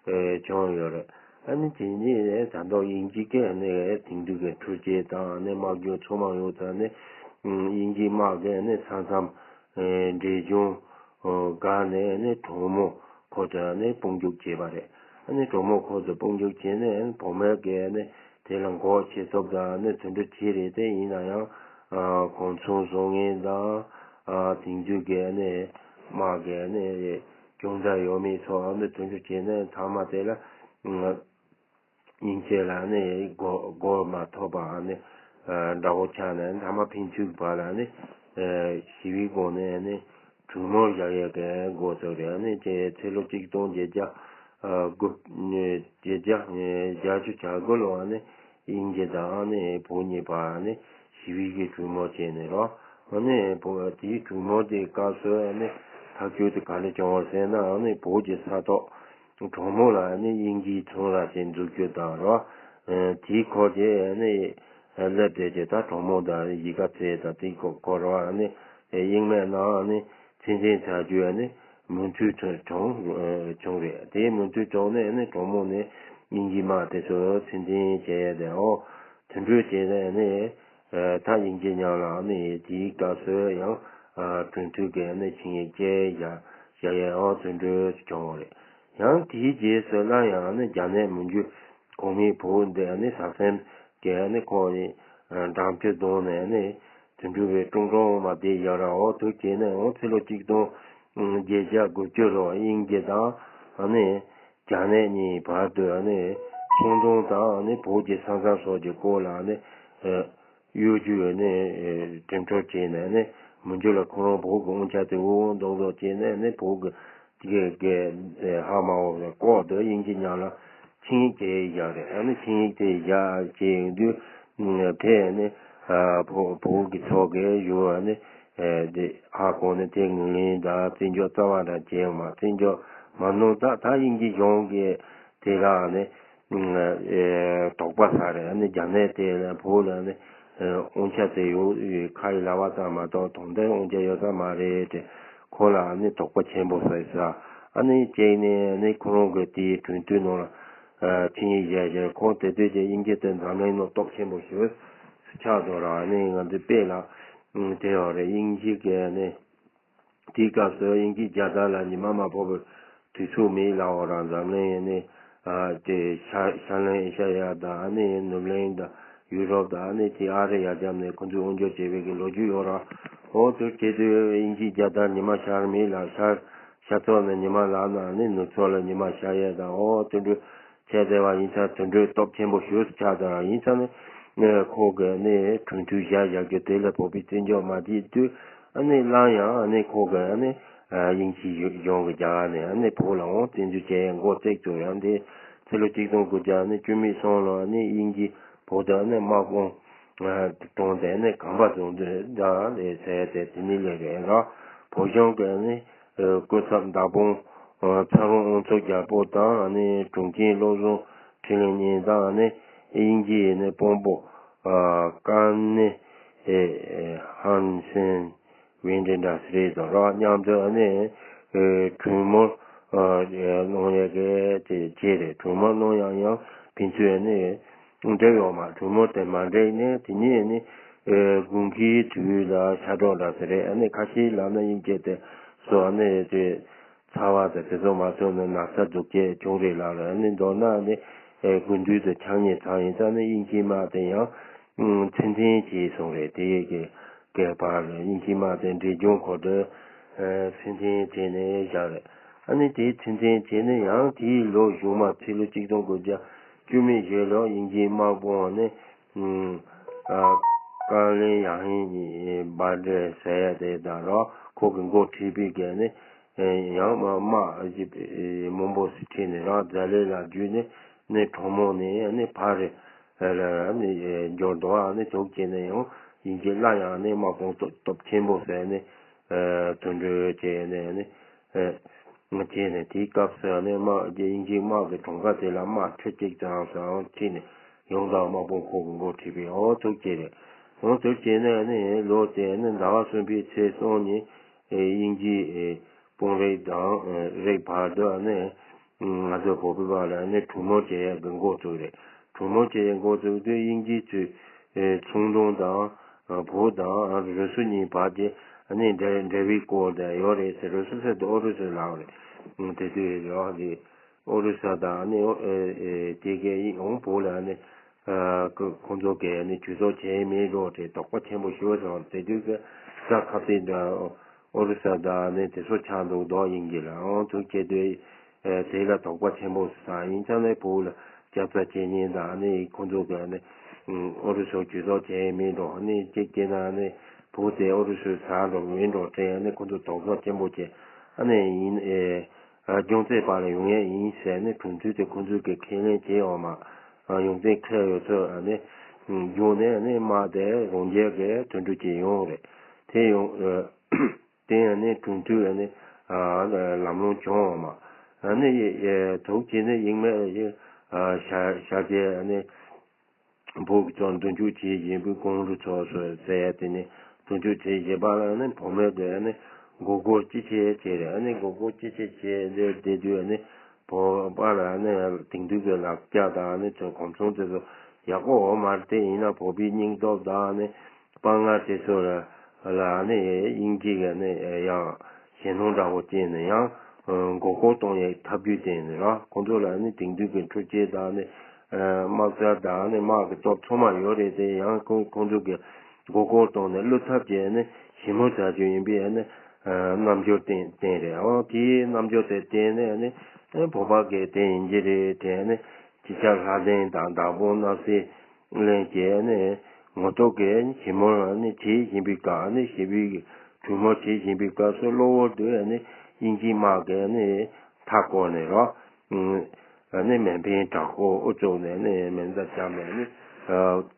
བྱུང་ཡོད་རེད། ཨ་ནེ་དེ་ནས་ད་དུང་དབྱིན་ཇི་གིས་ཨ་ནེ་དེང་དུས་ཀྱི་འཕྲུལ་ཆས་དང་ཨ་ནེ་དམག་རྒྱུ་ཚང་མ་ཡོད་ཙང་ནས་དབྱིན་ཇིའི་དམག་གིས་ཨ་ནེ་ས་མཚམས་འབྲས་ལྗོངས་སྒར་ནས་ཨ་ནེ་གྲོ་མོ་ཁོ་ཚོ་ནས་དཔུང་འཇུག་བྱས་པ་རེད། ཨ་ནི་གྲོ་མོ་ཁོ་ཚོ་དཔུང་འཇུག་བྱས་ནས་བུད་མེད་ཀྱིས་ནི་དེ་ལ་འགོག་བྱེད་ཐབས་དང་ནི་དོན་འགྲུབ་བྱས་རེད། དེ་ཡིན་ན་ཡང་གོ་མཚོན་བཟོ་མཁན་དང་དེང་དུས་ཀྱི་ནི་དམག་གི་ནི་སྦྱོང་བརྡར་ཡོད་མེད་སོགས་ནི་དོན་འགྲུབ་བྱས་ནས་མཐའ་མ་དེ་ལ་དབྱིན་ཇི་ལ་ནི་མགོ་མགོ་མ་ཐོགས་པ་ནི་དགྲ་བོ་ཆགས་ནས་མཐའ་མ་ཕན་ཚུན་བར་ལ་ནི་ཞི་བའི་སྒོ་ནས་ནི་གྲོས་མོལ་བཞག་ཡས་ཀྱི་འགོ་བཙུགས་རེད། ནི་ཅེས་ཚེ་ལོ་གཅིག་སྟོང་བརྒྱད་བརྒྱ་དགུ་བརྒྱད་བརྒྱ་བརྒྱད་ཅུ་གྱ་དགུ་ལོ་ནི་དབྱིན་ཇི་དང་ནི་བོད་གཉིས་བར་ནི་ཞི་བའི་གི་གྲོས་མོལ་བྱས་ནས་རོ། ནི་བོད་དེའི་གྲོས་མོལ་དེའི་སྐབས་སུ་ནི་ཐག་གཅོད་དེ་ག་རེ་བྱུང་བ་ཟེར་ན་ནི་བོད་ཀྱི་ས་ཐོག་གྲོ་མོ་ལ་ནི་དབྱིན་ཇིའི་ཚོང་ར་ཞིག་འཛུགས་རྒྱུ་དང་རོ། དེའི་སྐོར་གྱི་ནི་སླེབས་བསྡད་ཀྱི་ད་གྲོ་མོ་དང་གཞིས་ཀ་རྩེ་དང་དེའི་སྐོར་རོ། ནི་དབྱིན་མའི་ནང་ནི་ཚོད་འཛིན་བྱ་རྒྱུ་ནི་མོས་མཐུན་བྱུང་བྱུང་རེད། དེའི་མོས་མཐུན་བྱུང་ནས་ནི་གྲོ་མོ་ནི་དབྱིན་ཇིའི་དམག་དེ་ཚོ་ཚོད་འཛིན་བྱས་ཡས་དེ་འོ་དེ་འདྲ་བྱས་ནས་ནི་ད་དབྱིན་ཇི་མཉམ་ལ་ནི་དེའི་སྐབས་སུ་ཡང་། གྲོས་མཐུན་གྱི་ནི་ཆིངས་ཡིག་བཅས་བཞག་བཞག་ཡས་འོ་དོན་འགྲུལ་བྱུང་བ་རེད། ཡང་དེའི་རྗེས་སུ་སླར་ཡང་ནི་རྒྱ་ནད་མུ་འཇུ་གོང་མའི་བོད་འདི་ནི་ས་སེམས་ཀྱི་ནི་ཁོ་ནི་འགྲམ་ཆུ་བརྡུངས་ནས་ནི་དོན་འགྲུལ་བའི་ཀྲུང་ཀྲུང་མ་བསྡད་བཞག་ར་འོ་དུ་བྱས་ནས་འོ་ཕྱི་ལོ་གཅིག་སྟོང་བརྒྱད་བརྒྱ་དགུ་བཅུ་ལོ་དབྱིན་ཇི་དང་ནི་རྒྱ་ནད་གཉིས་བར་དུ་ནི་ཚོང་དོན་དང་ནི་བོད་ཀྱི་ས་མཚམས་སོགས་ཀྱི་སྐོར་ལ་ནི་གཡོ་སྒྱུ་ནི་འགྲེམས་འཁྲུག་བྱས་ནས་ནི་མུ་འཇུ་ལ་ཁོ་རང་བོད་ཀྱི་དབང་ཆ་དེ་འུར་འུར་མདོག་མདོག་བྱས་ནས་ནི་བོད་ཀྱི་གི་གི་ཧ་མ་འོ་བའི་ལྐོག་ཏུ་དབྱིན་ཇི་མཉམ་ལ་ཆིངས་ཡིག་དེ་བཞག་རེད། ཨ་ནི་ཆིངས་ཡིག་དེ་བཞག་བྱས་ཡོང་དུས་དེ་ནི་བོད་བོད་ཀྱི་ཚོགས་ཀྱི་ཡུལ་བ་ནི་དེ་ཧ་གོ་ནི་དེ་ངོས་ལེན་དང་བརྩི་འཇོག་རྩ་བ་འདྲ་བྱས་ཡོང་མ་བརྩི་འཇོག་མ་གནང་ད་ད་དབྱིན་ཇི་གཞུང་གི་དེ་ལ་ནི་དོགས་པ་ཟ་རེད། ཨ་ནི་རྒྱ་ནད་དེ་ལ་བོད་ལ་ནི་དབང་ཆ་དེ་ཡོད་ཁ་ཡི་ལ་བ་ཙམ་མ་གཏོགས་དོན་དུ་དབང་ཆ་ཡོད་ས་མ་རེད་དེ་ཁོ་ལ་ནི་དོགས་པ་ཆེན་པོ་ཟ་ས། ཨ་ནི་གཅིག་ནས་ནི་ཁོ་རང་གི་དེའི་གྲོས་མཐུན་ནང་ལ་ཆིངས་ཡིག་བཞག་བཞག་ཁོང་དེ་དུས་ཀྱི་དབྱིན་ཇི་དེ་འཛམ་གླིང་ནང་སྟོབས་ཆེན་པོ་ཞིག་ཆགས་འགྲོ་ར་ནི་ང་ཚོའི་དཔེ་ལ་དེ་ཡོད་རེད། དབྱིན་ཇི་གི་ནི་དེའི་སྐབས་སུ་དབྱིན་ཇི་རྒྱལ་དར་ལ་ཉི་མ་མ་ཕོག་པའི་དུས་ཚོད་མེད་ལབ་འོ་ར་འཛམ་གླིང་ནི་དེ་ཤར་ཤར་གླིང་ཨེ་ཤ་ཡ་དང་ནི་ནུབ་གླིང་དང་ཡུ་རོབ་དང་ནི་དེ་ཨ་རི་ཡ་རྒྱབ་ནས་ཁོ་ཚོས་དབང་སྒྱུར་བྱས་པའི་གི་ལོ་རྒྱུས་ཡོད་ར། འོ་དེ་བྱེད་དུས་དབྱིན་ཇི་རྒྱལ་དར་ཉི་མ་ཤར་མེད་ལ་ཤར་ཤར་ཕྱོགས་ནས་ཉི་མ་ལངས་ན་ནི་ནུབ་ཕྱོགས་ལ་ཉི་མ་ཤར་ཡས་དང་འོ་དེ་འདྲ་བྱས་བསྡད་པ་ཡིན་ཙང་དེ་འདྲའི་སྟོབས་ཆེན་པོ་ཞིག་ཆགས་བསྡད་པ་ཡིན་ཙང་ནི་ཁོ་གི་ནི་གྲོས་མཐུན་བཞག་བཞག་རྒྱུ་དེ་ལ་བོད་པའི་བཙན་བྱོལ་མ་བྱེད་དུས་ཨ་ནི་སླར་ཡང་ཨ་ནི་ཁོ་གི་ཨ་ནི་དབྱིན་ཇིའི་གཞུང་གི་རྒྱ་གར་ནས་ཨ་ནི་བོད་ལ་འོང་བཙན་འཛུལ་བྱས་འགོ་བཙུགས་ཚུལ་ཡང་དེ་ཕྱི་ལོ་གཅིག་སྟོང་དགུ་བརྒྱ་ནི་བཅུ་མེད་གསུམ་ལོ་ནི་དབྱིན་ཇི་བོད་དུ་ནི་དམག་དཔུང་བཀྲོངས་ཏེ་ནི་གམ་པ་བཟུང་དུས་ད་ལས་ཟེར་ཏེ་དེ་ནི་ལས་རེད་ར། བོད་གཞུང་གི་ནི་སྐུ་ཚབ་མདའ་དཔོན་ཚ་རོང་དབང་ཕྱུག་རྒྱལ་པོ་དང་ནི་དྲུང་ཆེན་བློ་བཟང་འཕྲིན་ལས་གཉིས་དང་ནི་དབྱིན་ཇིའི་ནི་དཔོན་པོ་ཀར་ནེ་ཧན་སན་ཝེན་ཌེན་འདྲ་ཟེར་རེད་དང་ར་མཉམ་དུ་ནི་གྲོས་མོལ་གནང་ཡས་ཀྱི་དེ་བྱས་རེད། གྲོས་མོལ་གནང་ཡང་ཡང་ཕན་ཚུན་ནི་འགྲིག་ཡོད་མ་གྲོས་མོལ་དེ་མ་འགྲིག་ནས་དེ་ནས་ནི་དགུན་ཁའི་དུས་ལ་ཤར་གྲང་འདྲ་ཟེར་རེད། ཨ་ནི་ཁ་ཤས་ལབ་ན་དབྱིན་སྐད་དེ་སོ་ཨ་ནི་དེ་ཚ་བ་དང་དེ་ཚོ་མ་ཚོར་ན་ན་ཚ་སྡུག་སྐྱེད་བྱུང་རེད་ལབ་རེད། ཨ་ནི་མདོར་ན་ནི་དགུན་དུས་དུ་ཆགས་ཉེས་ཚང་ཡིན་ཙང་ནི་དབྱིན་ཇིའི་དམག་དེ་ཡང་ཚུལ་མཐུན་བྱས་སོང་རེད། དེ་ཡི་གི་གའི་བར་ལ་དབྱིན་ཇིའི་དམག་དེ་འབྲས་ལྗོངས་ཁུལ་དུ་ཚུལ་མཐུན་བྱས་ནས་བཞག་རེད། ཨ་ནི་དེའི་ཚུལ་མཐུན་བྱས་ནས་ཡང་དེའི་ལོ་གཞུག་མ་ཕྱི་ལོ་གཅིག་སྟོང་དགུ་བརྒྱ་བཅུ་མེད་བཞི་ལོ་དབྱིན་ཇིའི་དམག་དཔུང་ནི་ཀ་ལེ་ཡང་ཧིན་བྷ་ཏྲེ་ཟེར་ཡ་དེ་དང་རོགས་ཁོ་གི་འགོ་ཁྲིད་པའི་གི་ནི་ཡང་དམག་མང་པོ་ཞིག་ཁྲིད་ནས་རོགས་ཛ་ལེ་ལ་བརྒྱུད་ནས་ནི་གྲོ་མོ་ནས་ནི་ཕ་རི་ལ་ནི་འབྱོར་འདུག་ཨ་ནི་ཐུག་བྱས་ནས་ཡང་དབྱིན་ཇི་སླར་ཡང་ནི་དམག་དཔུང་སྟོབས་སྟོབས་ཆེན་པོ་བཟོས་ནས་དོན་འགྲུལ་བྱས་ནས་ནི། ཨེ། ང་བྱས་ནས་དེའི་སྐབས་སུ་ནི་དམག་དབྱིན་ཇིའི་དམག་གི་གྲངས་ཀ་དེ་ལ་དམག་ཁྲི་གཅིག་ཙམ་ཞིག་ཁྲིད་ནས་ཡང་དག་དམག་དཔུང་ཁོ་གི་འགོ་ཁྲིད་པའི་འོ་ཐུག་བྱས་རེད། འོ་ཐུག་བྱས་ནས་ནི་ལོ་དེ་ནི་ཟླ་བ་གསུམ་པའི་ཚེས་གསུམ་ཉིན་ཨེ་དབྱིན་ཇིའི་ཨེ་དཔོན་རིགས་དང་ཨེ་རིགས་བར་དུ་ནི་ང་ཚོ་བོད་པའི་བར་ལ་ནི་གྲོས་མོལ་བྱེད་ཡག་གི་འགོ་བཙུགས་རེད། གྲོས་མོལ་བྱེད་ཡག་འགོ་བཙུགས་དུས་དབྱིན་ཇིའི་ཚོས་ཨེ་ཚོང་དོན་དང་བོད་དང་རུ་སུ་གཉིས་བར་གྱི་ཨ་ནི་འབྲེལ་འབྲེལ་བའི་སྐོར་དེ་ཡོད་རེད་ཟེར། རུ་སུ་ཟེར་དུས་ཨོ་རུ་སུ་ལབ་རེད། དེ་དུས་ཡོད་རེད། ཨོ་རུ་སུ་དང་ཨ་ནི་ཨེ་ཨེ་དེ་གའི་ཡིན་འོང་བོད་ལ་ཨ་ནི་ཁོ་ཁོང་ཚོ་གའི་ཨ་ནི་གྲོས་ཚོགས་བྱས་མེད་འགྲོ་དེ་དོགས་པ་ཆེན་པོ་ཞིག་སོང་། དེ་དུས་ཀྱི་ས་ཁ་བརྟན་དང་ཨོ་རུ་སུ་དང་ནི་དེ་ཚོ་ཆགས་འདུག་དོགས་ཡིན་གྱི་ལ་འོང་ཐུག་བྱེད་དུས། ཨེ་དེ་ལ་དོགས་པ་ཆེན་པོ་ཟ་ཡིན་ཙང་ནས་བོད་ལ་རྒྱབ་རྩ་བྱེད་མཁན་དང་ནི་ཁོང་ཚོ་གི་ནི་ཨོ་རུ་སུ་གྲོས་ཚོགས་བྱས་མིན་འགྲོ་ནི་གཅིག་བྱས་ན་ནི་བོད་དེ་ཨོ་རུ་སུའི་ས་འགྲོ་མིན་འགྲོ་དྲན་ནི་ཁོང་ཚོ་དོགས་ཟོན་ཆེན་པོ་བྱས་ཨ་ནི་ཡིན་ཨེ་རྒྱུ་མཚན་པ་ལ་ཡོང་ཡས་ཡིན་ཟེར་ནི་གྲོས་མཐུན་དེ་ཁོང་ཚོས་གི་ཁས་ལེན་བྱས་ཡོད་མ་ཡོང་ཙང་ཁ་ཡོད་ཚོད་ཨ་ནི་རྒྱུ་ནས་ཨ་ནི་དམག་དེ་རང་རྒྱལ་གི་དོན་འགྲུབ་ཀྱི་ཡོང་རེད། དེ་ཡོང་ཨེ། དེ་ཡང་ནི་གྲོས་མཐུན་ནི་ལམ་ལྷོང་བྱུང་བ་མ། ནི་ཐུག་བྱས་ནི་ཡིན་མེད་ཤར་ཤར་རྒྱས་ནི་བོད་ཀྱི་ཚོགས་འདུ་འཇུག་བྱེད་བཞིན་པའི་ཀོང་རུ་ཚོགས་སུ་ཟེར་ཡ་དེ་ནི་འདུ་འཇུག་བྱེད་བཞིན་པ་ལ་ནི་བུ་མོས་དེ་ནི་མགོ་སྐོར་ཅི་བྱེད་བྱེད་རེད། ནི་མགོ་སྐོར་ཅི་བྱེད་བྱེད་དེ་དེ་དུས་ནི་བོད་པ་ལ་ནི་དེང་དུས་ཀྱི་ལག་ཆ་དང་ནི་ཚོ་གོམ་ཚོང་དེ་ཚོ་ཡག་པོ་འོ་མ་རེད། དེ་ཡིན་ན་བོད་པའི་སྙིང་སྟོབས་དང་ནི་དཔའ་ངར་དེ་ཚོ་ལ་ ལ་ནི་དབྱིན་ཇི་གི་ནི་ཡང་ཞེད་སྣང་འདྲ་བོ་སྐྱེས་ནས་ཡང་མགོ་སྐོར་གཏོང་ཡའི་ཐབས་ཇུས་བསྟན་ནས་ར། ཁོང་ཚོ་ལ་ནི་དེང་དུས་ཀྱི་འཕྲུལ་ཆས་དང་ནི་དམག་རྩལ་དང་ནི་དམག་གི་སྟོབས་ཚང་མ་ཡོད་རེད་དེ། ཡང་ཁོང་ཁོང་ཚོ་གི་མགོ་སྐོར་གཏོང་ནས་བློས་ཐབས་བྱས་ནས་ཞི་མོལ་བྱ་རྒྱུ་ཡིན་པའི་ནི་རྣམ་འགྱུར་བསྟན་བསྟན་རེད། འོ་དེའི་རྣམ་འགྱུར་དེ་བསྟན་ནས་ནི་བོད་པ་གི་དེ་ཡིན་གྱི་རེད་དེ། ནི་སྤྱི་ཁྱབ་ལྷ་ལྡན་དང་བདག་པོ་རྣམ་སྲས་ལན་གྱིས་ནི་ངོ་ཐོག་གི་ཞི་མོལ་ནི་བྱེད་བཞིན་པའི་སྐབས། ནི་ཞི་བའི་གྲོས་མོལ་བྱེད་བཞིན་པའི་སྐབས་སུ་གློ་བུར་དུ་ནི་དབྱིན་ཇིའི་དམག་གིས་ནི་མཐའ་བསྐོར་ནས་རོ། ནི་མེ་འཕེན་དྲག་པོ་དབུ་བཙུགས་ནས་ནི་མེ་མདའ་བརྒྱབ་ནས་ནི་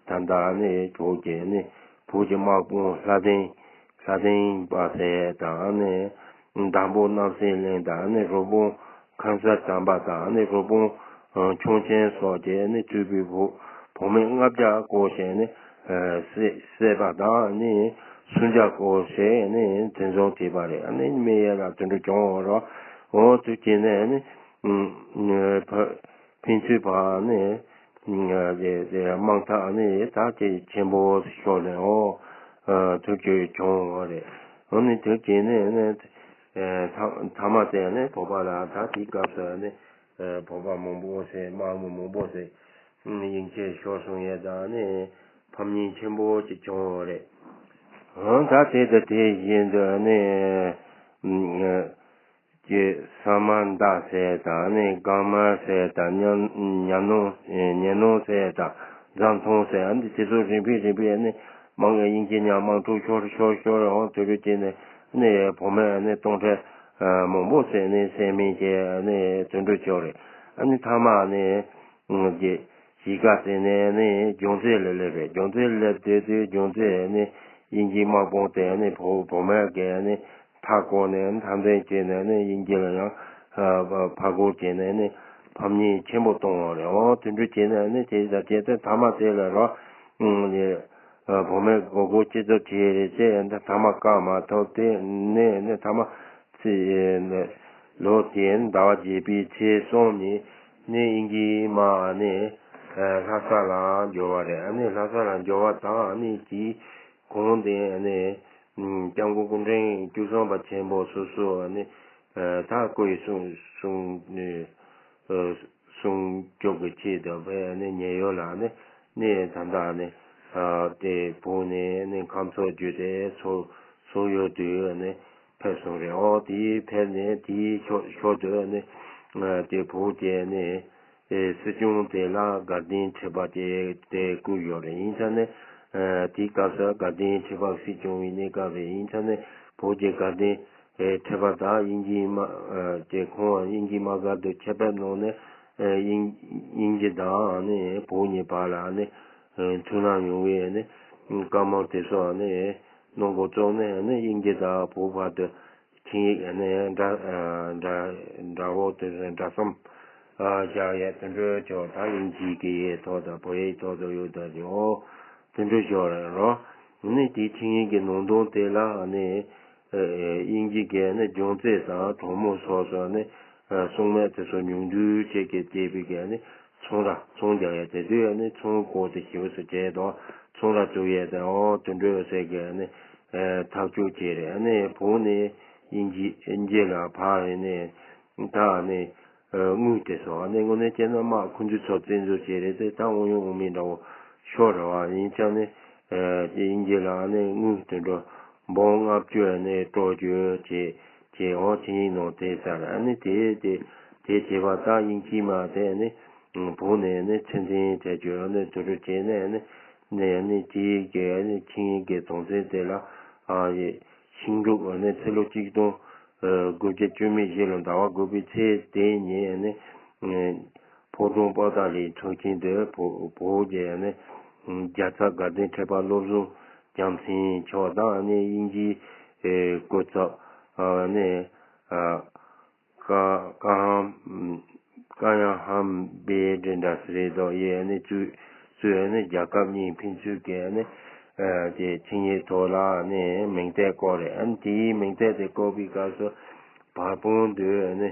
ད་ལྟ་ནི་བོད་ཀྱི་ནི་བོད་ཀྱི་དམག་དཔུང་ལྷ་ལྡན་ལྷ་ལྡན་པ་ཟེར་དང་ནི་བདག་པོ་རྣམ་སྲས་ལན་དང་ནི་རུ་དཔུང་ཁམས་གསར་དམ་པ་དང་ནི་རུ་དཔུང་ཁྱུང་ཆེན་སོགས་ཀྱིས་ནི་གཙོས་པའི་བོད་བོད་མི་ལྔ་བརྒྱ་སྐོར་ཞིག་ནི་བསད་བསད་པ་དང་ནི་སུམ་བརྒྱ་སྐོར་ཞིག་ནི་འཛིན་བཟུང་བྱས་པ་རེད། ནི་རྨས་ཡས་ལ་དུད་འགྲོ་བྱུང་བ་རོ། འོ་དུས་ཀྱི་ནི་ནི་ཕན་ཚུན་བར་ནི་དེ་དེ་དམག་འཐབ་ནི་ད་དེ་ཆེན་པོ་ཤོར་ནས་འོ་དུས་ཀྱི་བྱུང་བ་རེད། འོ་ནི་དུས་ཀྱི་ནི་ནི། ཨེ་མཐའ་མཐའ་མ་དེ་ནི་བོད་པ་ལ་ད་དེའི་སྐབས་སུ་ནི་ཨེ་བོད་པ་མང་པོ་ཟེར་དམག་མི་མང་པོ་ཟེར་དབྱིན་ཇི་ཤོར་སོང་ཡས་དང་ནི་ཕམ་ཉེས་ཆེན་པོ་ཅིག་བྱུང་བ་རེད། འོན་ད་དེ་དང་དེ་བཞིན་དུ་ནི་ཨེ་ཀྱི་ས་མ་འདའ་ཟེར་དང་ནི་གང་མ་ཟེར་དང་ཉ་ཉ་ནོ་ཉ་ནོ་ཟེར་དང་འཛམ་ཐང་ཟེར། ཨ་ནི་དེ་ཚོ་རིམ་པས་རིམ་པས་ནི་དམག་དབྱིན་ཇི་ཉ་དམག་འཁྲུག་ཤོར་ཤོར་ཤོར་འོང་དུས་རུ་ཅིག་ནི་ནི་བོད་མི་ནི་སྟོང་ཕྲག་མང་པོ་ཟེར་ནས་བསད་རྨས་བྱས་ནས་དུད་འགྲོ་བྱས་རེད། ཨ་ནི་མཐའ་མ་ནི་གི་གཞིས་ཀ་རྩེ་ནས་ནི་རྒྱལ་རྩེ་ལ་སླེབས་རེད། རྒྱལ་རྩེ་སླེབས་དུས་དུས་རྒྱལ་རྩེ་ནི་དབྱིན་ཇིའི་དམག་དཔུང་དེ་ནི་བོད་བོད་མི་གིས་ནི་མཐའ་བསྐོར་ནས་འཐབ་འཛིང་བྱས་ནས་ནི་དབྱིན་ཇི་ལ་ཡང་ཕར་རྒོལ་བྱས་ནས་ནི་ཕམ་ཉེས་ཆེན་པོ་བཏང་བ་རེད། འོ་དུད་འགྲོ་བྱས་ནས་ནི་དེ་ཟ་བྱས་ཏེ་མཐའ་མ་དེ་ལ་རོ། ཨ་ནི་ཨ་བོད་མི་མགོ་སྐོར་ཅི་ཙམ་བྱས་རེད་ཅེས་ཡང་མཐའ་མ་བཀག་མ་ཐུབ་སྟེ་ནས་ནི་མཐའ་མ་ཚེ་ནི་ལོ་དེའི་ཟླ་བ་བརྒྱད་པའི་ཚེས་གསུམ་ཉིན་ནི་དབྱིན་ཇིའི་དམག་ནི་ཨ་ལྷ་ས་ལ་འབྱོར་བ་རེད། ཨ་ནི་ལྷ་ས་ལ་འབྱོར་བ་དང་ཨ་ནི་དེའི་གོང་དེ་ཨ་ནི་ཨ་སྐྱབས་མགོན་སྐུ་ཕྲེང་བཅུ་གསུམ་པ་ཆེན་པོ་སོ་སོ་ཨ་ནི་ཨ་ད་སྐུ་ཡི་གསུང་གསུང་ནི། སྲུང་སྐྱོབ་ཀྱི་ཆེད་དུ་བས་ནི་ཉེ་ཡོད་ལ་ནི་ནི་ད་ལྟ་ནི་དེ་བོད་ནས་ནི་ཁམས་ཕྱོགས་བརྒྱུད་དེ་སོ་སོ་ཡོད་དུ་ནི་ཕེབས་སོང་རེད། འོ་དེའི་ཕེབས་ནས་དེའི་ཕྱོགས་ཕྱོགས་དུ་ནི་དེ་བོད་ཀྱི་ནི་སྲིད་སྐྱོང་དེ་ལ་དགའ་ལྡན་ཁྲི་པ་དེ་དེ་བསྐོས་ཡོད་རེད། ཡིན་ཙང་ནི་དེའི་སྐབས་སུ་དགའ་ལྡན་ཁྲི་པ་སྲིད་སྐྱོང་བའི་གནས་སྐབས་རེད། ཡིན་ཙང་ནི་བོད་ཀྱི་དགའ་ལྡན། ཨེ་ཁྲི་པ་དང་དབྱིན་ཇིའི་དམག་ཨེ་དེ་ཁོང་དབྱིན་ཇིའི་དམག་སྒར་དུ་ཆེད་ཕེབས་གནང་ནས། ཨེ་དབྱིན་དབྱིན་ཇི་དང་ནི་བོད་གཉིས་བར་ལ་ནི་ཨེ་མཐུན་ལམ་ཡོང་བའི་ནི་བཀའ་མོལ་དེ་ཚོ་ནི་གནང་འགོ་བཙུགས་ནས་ནི་དབྱིན་ཇི་དང་བོད་བར་དུ་ཆིངས་ཡིག་ནི་འདྲ་ཨེ་འདྲ་འདྲ་བོ་དེ་ཚོ་འདྲ་གསུམ་ཨ་བཞག་ཡས་དེ་འདྲ་ཅིག་ད་དབྱིན་ཇིའི་གི་ཡིག་ཐོག་དང་བོད་ཡིག་ཐོག་ཏུ་ཡོད་ད་ཅིག་འོ་དེ་འདྲ་ཅིག་རེད་རོ། ནི་དེ་ཆིངས་ཡིག་གི་ནང་དོན་དེ་ལ་ནི། དབྱིན་ཇི་གིས་ནི་རྒྱལ་རྩེ་དང་གྲོ་མོ་སོགས་སུ་ནི་སྲུང་མ་དེ་ཚོ་ཉུང་འདུས་བྱེད་ཀྱི་བསྡད་པའི་གི་ནི་ཚོང་ར་ཚོང་རྒྱག་ཡ་དེ་དུས་ནི་ཚོང་སྐོར་དེ་ཞེ་པོ་ཞིག་བྱས་དང་ཚོང་ར་བཙུགས་ཡས་དེ་འོ་དེ་འདྲ་ཟེར་གི་ནི་ཐག་གཅོད་བྱས་རེད། ནི་བོད་ནས་དབྱིན་ཇི་དབྱིན་ཇི་ལ་ཕར་ནི་ད་ནི། དངུལ་དེ་ཚོ་ནི་དངོས་གནས་བྱས་ན་དམག་ཁོང་ཚོས་ཚོ་བཙན་འཛུལ་བྱས་རེད་དེ་ད་དངོས་ཡོད་དངོས་མེད་འདྲ་བོ་ཤོར་རེད་བ། ཡིན་ཙང་ནི་དབྱིན་ཇི་ལ་ནི་དངུལ་དེ་འདྲ་འབུམ་ལྔ་བཅུ་ནི་སྤྲོད་རྒྱུ་བྱས་བྱས་འོང་ཆིངས་ཡིག་ནང་དེ་ཟེར། ནི་དེ་དེ་དེ་བྱས་པ་ད་དབྱིན་ཇིའི་དམག་དེ་ནི་བོད་ནས་ནི་ཚོད་འཛིན་བྱས་རྒྱུ་ནི་དུ་རུ་བྱས་ནས་ནི་ནི་ནི་དེའི་གི་ནི་ཆིངས་ཡིག་གི་དོན་ཚན་དེ་ལ་ཨ་ཡེ་ཤིང་འབྲུག་ནི་ཕྱི་ལོ་གཅིག་སྟོང་དགུ་བརྒྱ་བཅུ་མེད་བཞི་ལོ་ཟླ་བ་དགུ་པའི་ཚེས་དེ་ཉིན་ནི་ཕོ་བྲང་པོ་ཏཱ་ལའི་ཚོགས་ཆེན་དུ་བོད་བོད་ཀྱི་ནི་རྒྱལ་ཚབ་དགའ་ལྡན་ཁྲི་པ་བློ་བཟང་རྒྱལ་མཚན་མཆོག་དང་ནི་དབྱིན་ཇིའི་སྐུ་ཚབ་ནི་ཀ་ཀ་ཧམ་ཀ་ཡ་ཧམ་པེ་ཌི་འདྲ་ཟེར་རེད་དོ། ཡས་ནི་གཙོས་གཙོས་ནི་རྒྱལ་ཁབ་གཉིས་ཕན་ཚུན་གྱི་ནི་དེ་ཆིངས་ཡིག་ཐོག་ལ་ནི་མིང་རྟགས་བཀོད་རེད། ཨ་ནི་དེའི་མིང་རྟགས་དེ་བཀོད་པའི་སྐབས་སུ་བར་སྤུངས་དུ་ནི།